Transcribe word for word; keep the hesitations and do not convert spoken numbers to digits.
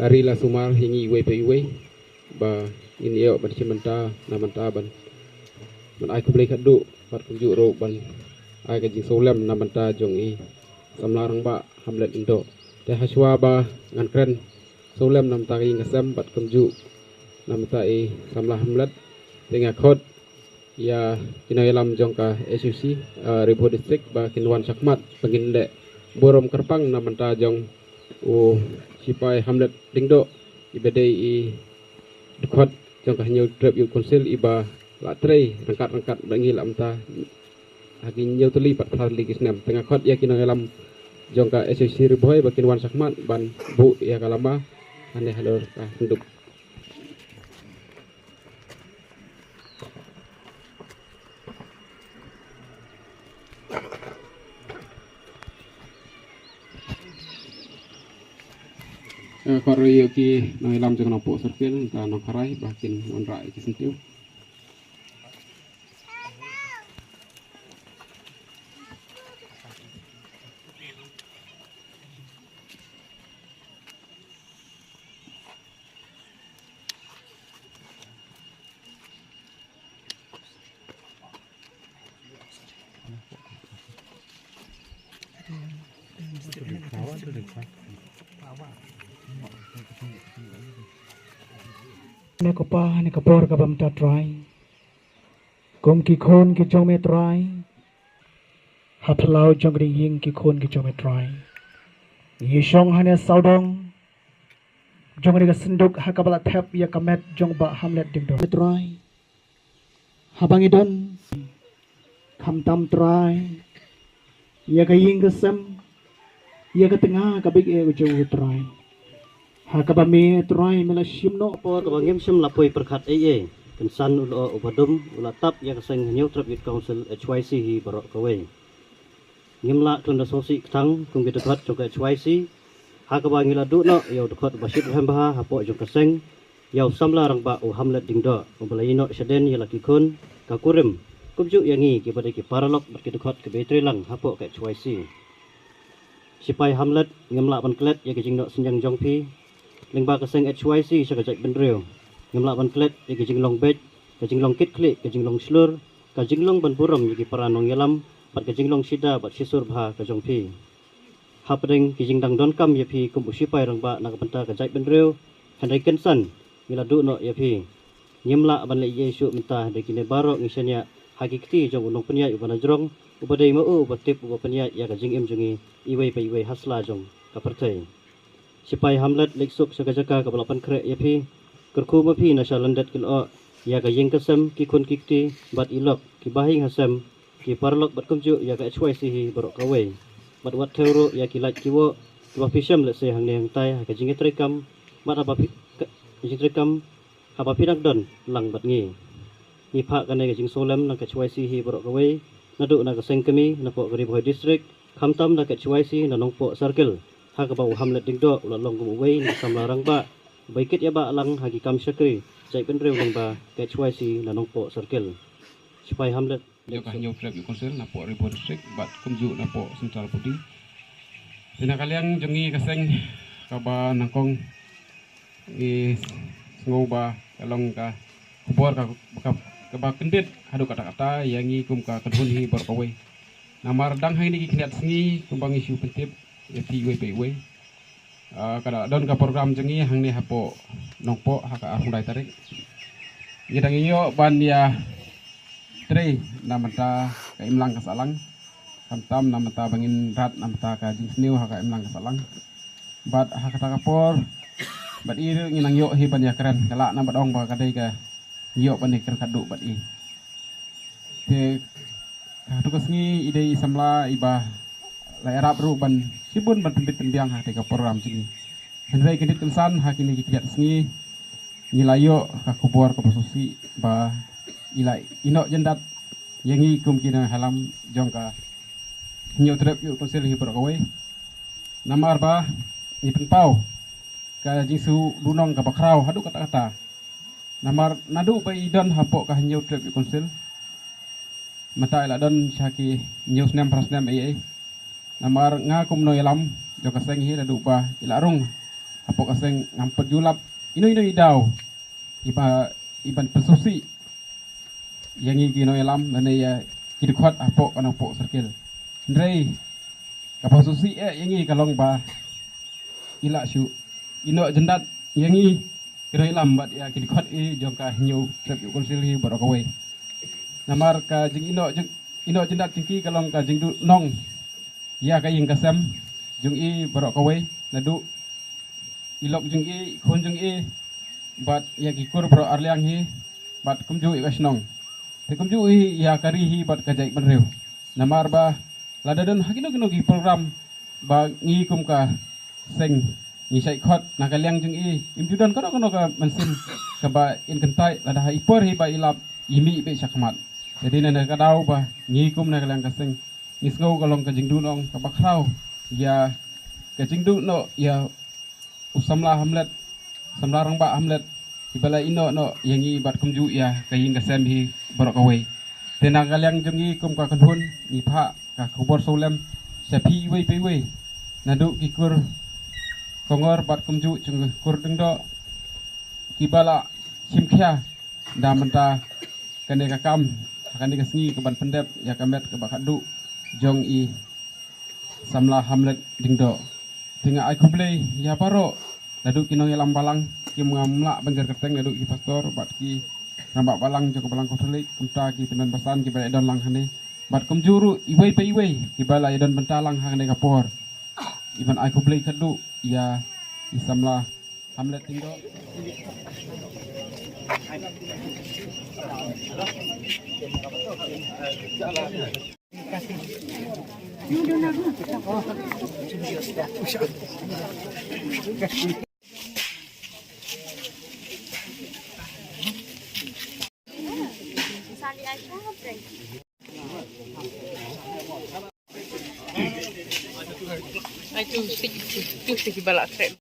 Ka ri la sumar hi ngi iwei pa iwei ba ngin ïoh ban shim bynta na bynta ban, ban ai khublei khatduh bad kumjuh ruh ban ai ka jingsngewlem na bynta jong i samla rangbah Hamlet Diengdoh. Te hashwa ba ngan kren sngewlem na bynta ka ïing ka sem bad kumjuh na bynta i samla Hamlet, te nga khot ïa ki nongïalam jong ka H U C, uh, Ri Bhoi District ba kin wan shakhmat ba ngin leh burom kyrpang na bynta jong u Sipai Hamlet Diengdoh, iba dei i dkhot jong ka Hynñiewtrep Youth Council iba la trei ryngkat ryngkat bad ngi la mynta ha ki hynñiew tylli pat phra tylli ki snem. Te nga khot ïa ki nongïalam jong ka H U C Ri Bhoi ba kin wan shakhmat ban buh ïa ka lama hangne halor ka synduk. Eh, khot ruh ïa ki nongïalam jong ka Nongpoh Circle, ka Nongkharai ba kin wanrah ïa ki syntiew. Kane ka por, kane ka por kaba mynta Trai, kum ki khun ki jong me Trai, ha phyllaw jong ka ïing ki khun ki jong me Trai, ngi shong hane sawdong jong ka synduk ha kaba la thep ïa ka met jong Bah Hamlet Diengdoh. Me Trai, haba ngi don, khamtam Trai ïa ka ïing ka sem, ïa ka tnga ka beit ïa ka jong u Trai, ha kaba me Trai me la shim noh. Por kaba ngim shym la poi pyrkhat ei ei, kynsan u lyoh uba dum u la tap ïa ka seng Hynñiewtrep Youth Council H Y C hi baroh kawei. Ngim lah khlem da sngewsih kthang kum ki dkhot jong ka H Y C, ha kaba ngi la duh noh ïa u dkhot uba shit rhem bha hapoh jong ka seng, ïa u samla rangbah u Hamlet Diengdoh uba la ïehnoh shaden ïa la ki khun ka kurim, kumjuh ïa ngi kiba dei ki paralok bad ki dkhot kiba ïatrei lang hapoh ka H Y C. Sipai Hamlet, ngim lah ban klet ïa ka jingnoh synñiang jong phi lyngba ka seng H Y C sha ka jaitbynriew. Ngim lah ban klet ïa ka jinglong beit, ka jinglong kitkhlieh, ka jinglong shlur, ka jinglong ban burom ïa ki para nongïalam bad ka jinglong shida bad shisur bha ka jong phi. Hapdeng ki jingdang donkam ïa phi kum u sipai rangbah na ka bynta ka jaitbynriew, hynrei kynsan ngi la duh noh ïa phi. Ngim lah ban leh ei ei shuh mynta, hynrei kine baroh ngi shaniah ha ki kti jong u nongpynïaid uba najrong, uba dei ma u uba tip uba pynïaid ïa ka jingim jong ngi iwei pa iwei ha sla jong ka pyrthei. Sipai Hamlet, leit suk sha ka jaka kaba la pynkhreh ïa phi. Kyrkhu ma phi na sha lyndet ki lyoh, ïa ka ïing ka sem, ki khun ki kti bad i lok, ki bahaïing hasem, ki paralok bad kumjuh ïa ka H Y C hi baroh kawei. Bad wat thew ruh ïa ki lait ki woh kiba phi shem lehse hangne hangtai ha ka jingïatreikam, bad haba phi, ka jingïatreikam haba phi dang don lang bad ngi. Ngi phah kane ka jingsngewlem na ka H Y C hi baroh kawei, naduh na ka seng kmie napoh ka Ri Bhoi District, khamtam na ka H Y C na Nongpoh Circle, ha kaba u Hamlet Diengdoh u la long kum uwei na ki samla rangbah ba ïa kit ïa ba lang ha ki kam shakri jaitbynriew lyngba ka H Y C na Nongpoh Circle. Sipai Hamlet. Ïa ka Hynñiewtrep Youth Council napoh Ri Bhoi District bad kumjuh napoh Central Body. Te na ka liang jong ngi ka seng kaba nyngkong, ngi sngew ba ka long ka khubor ka, ka, kaba kyndit haduh katta katta ïa ngi kum ka kynhun hi baroh kawei. Namar dang ha kine ki khyndiat sngi kumba ngi shu pyntip ïa phi iwei pa iwei, ah, ka la don ka program jong ngi hangne hapoh Nongpoh ha ka arphew lai tarik. Ngi dang ïoh ban ïatrei na bynta ka imlang ka sahlang, khamtam na bynta ba ngin rat na bynta ka jingsniew ha ka imlang ka sahlang. Bad ha kata ka por bad i ruh ngi nang ïoh hi ban ïakren, ka lah na bad ong ba ka dei ka ïoh ban ïakren khatduh bad i. Te ha katu ka sngi i dei i samla iba la ïarap ruh ban shibun ban pynbit pynbiang ha kata ka program jong ngi. Hynrei kyndit kynsan ha kine ki khyndiat sngi ngi la ïoh ka khubor kaba sngewsih ba i la ïehnoh jyndat ïa ngi kum ki nongïalam jong ka Hynñiewtrep Youth Council hi baroh kawei. Namar ba ngi pynpaw ka jingsngew duhnong kaba khraw haduh katta katta. Namar naduh ba i don hapoh ka Hynñiewtrep Youth Council, mynta i la don sha ki hynñiew snem phra snem ei ei. Namar nga kum nongïalam jong ka seng hi naduh ba i la rung Hapoh ka seng ngam pat ju lap ino ino i daw iba, iban pynsngewsih ïa ngi ki nongïalam lane ïa ki dkhot hapoh ka Nongpoh Circle. Hynrei kaba sngewsih eh ïa ngi ka long ba i la shu ïehnoh jyndat ïa ngi ki nongïalam bad ïa ki dkhot i jong ka Hynñiew Trep Youth Council hi baroh kawei. Namar ka jingïehnoh jing, ïehnoh jyndat jong ki ka long ka jingduhnong ïa ka ïing ka sem jong i baroh kawei, naduh i lok jong i, i khun jong i, bad ïa ki kur baroh arliang hi, bad kumjuh ïa ka shnong. Te kumjuh hi ïa ka ri hi bad ka jaitbynriew. Namar ba lada don ha kino kino ki program ba ngi kum ka seng ngi shait khot na ka liang jong i, im ju don kano kano ka mynsiem kaba in kyntait, lada ha i por hi ba i lap i mih beit sha khmat. Te dei na ka daw ba ngi kum na ka liang ka seng ngi sngew ka long ka jingduhnong kaba khraw ïa ka jingduh noh ïa u samla hamlet, samla rangbah hamlet, iba la ïehnoh noh ïa ngi bad kumjuh ïa ka ïing ka sem hi baroh kawei. Te na ka liang jong ngi kum ka kynhun ngi phah ka khubor sawlem sha phi iwei pa iwei, naduh ki kur Kongor bad kumjuh jong ka kur Diengdoh kiba la shim khia da mynta kane ka kam ha kane ka sngi kaban pyndep ïa ka met kaba khatduh jong i samla hamlet Diengdoh. Te nga ai khublei ïa baroh, naduh ki nongïalam balang, ki ngam lah ban ker kyrteng, naduh ki pastor bad ki rangbah balang jong ka balang Katholik, kumta ki tymmen basan kiba la don lang hangne, bad kumjuh ruh iwei pa iwei kiba la ïadon bynta lang hangne ka por. Iban ai khublei khatduh ïa i samla hamlet Diengdoh. Ai tu si, tu si kiba la trek.